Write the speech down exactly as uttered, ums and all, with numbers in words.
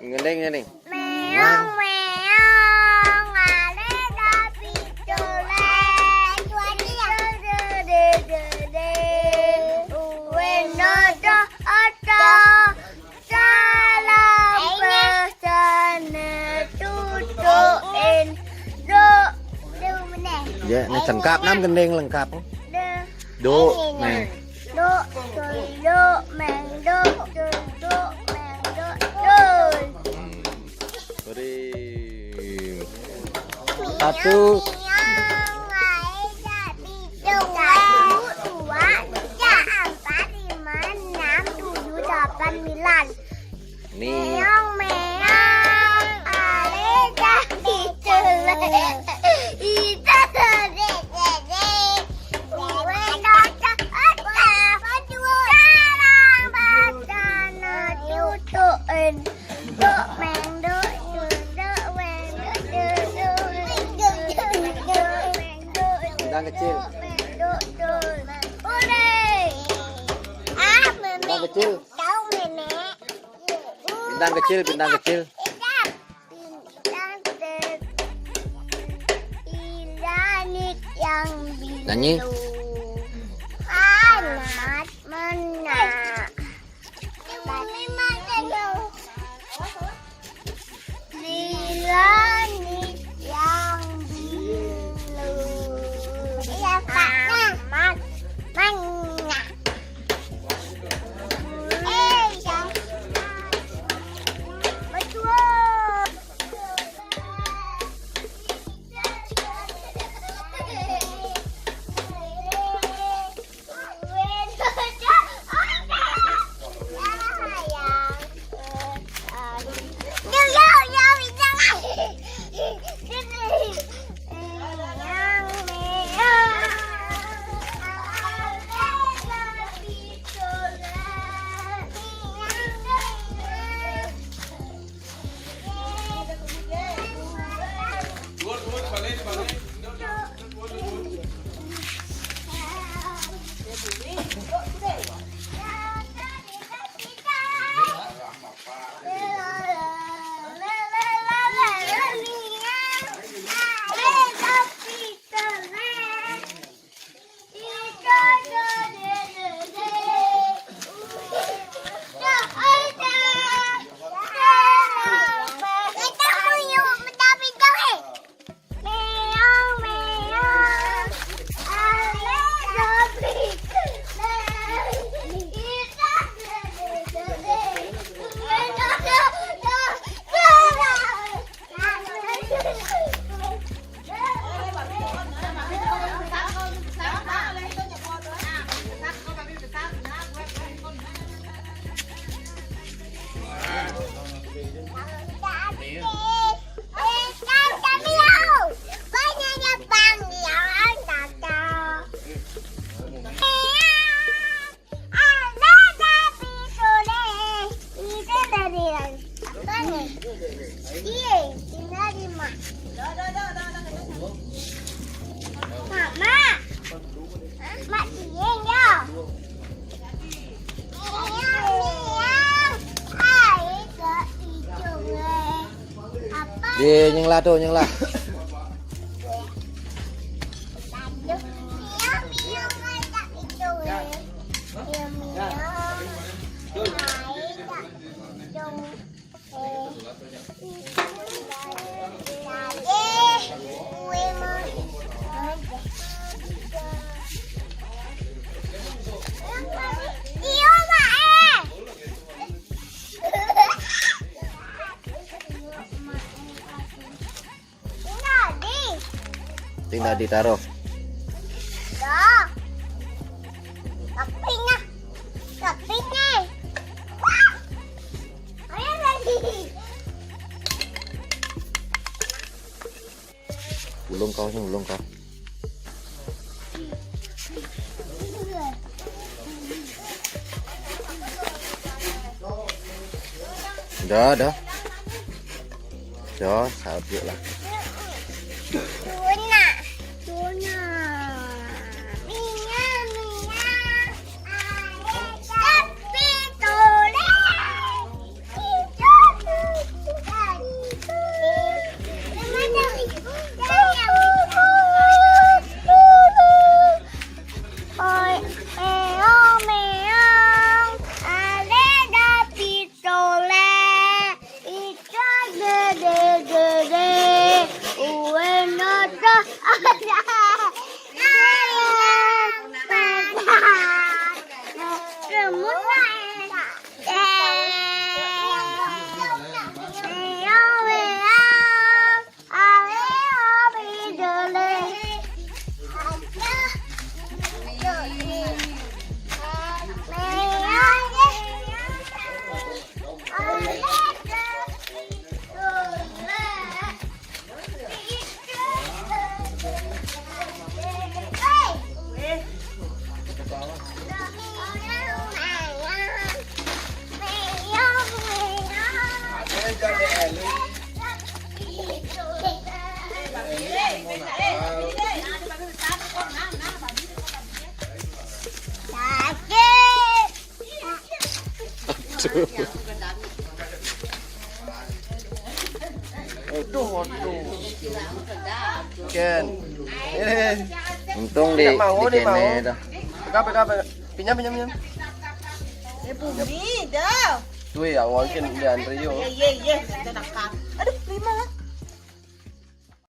Ngending, ngending. Meong, meong, ale tapi tulen. Tuan dia. Weno do oto. Salam pesane tutukin. Duk. Duk meneh. Ya, nek lengkap nam gending lengkap. Duk. Duk, meng. Duk, dul, duk, meng, duk, dul, duk, meng, duk, dul. Satu. Satu, dua, tiga, empat, lima, enam, tujuh, delapan, sembilan. Nih. Meong, meong, ale dah dicele. Ita sedek-sedek. Kue kacang otak. Sekarang bacana cucuin. Duk, meng, duk, dul, duk, meng, duk, dul, dul. Duk, meng, duk, dul. Bintang kecil. Duk, meng, duk, dul. Ore. Ah, Memek. Bintang kecil. Tahu, Memek. Bintang kecil, bintang kecil. Bintang kecil. Langit yang biru. Nyanyi. Amat mana. Langit yang biru. Iya, Pak. Amat mana. Iya, tinggal di mak. Mak, mak. Mak, iya, ya. Iya, iya. Ayo ke hijau, eh. Apa? Di, nyenglah tuh, nyenglah. Iya, iya, iya, iya, iya. Iya, iya. Ayo ke hijau. Tinggal ditaruh. Dah. Tapi nah. Tapi nih. Wah. Ayo lagi. Ulung kau sih, ulung kau. Dah, dah. Dah, sabuk lah. Tuna. Tuna. Minyak, minyak. Air, tapi tolong. Hijau. Oi, meong, meong, ada dapit sole, ikan gede-gede, ue noto, ada ayam, ada semua enak. Meong, meong. Aduh, aduh. Ken. Ini. Untung di Tidak mau, di dia mau. Kene dah. Kape, kape. Pinjam, pinjam, pinjam. Eh, bumi dah. Tuh ya, mungkin di Andrio. Iya, iya, iya. Kita nakal. Aduh, terima.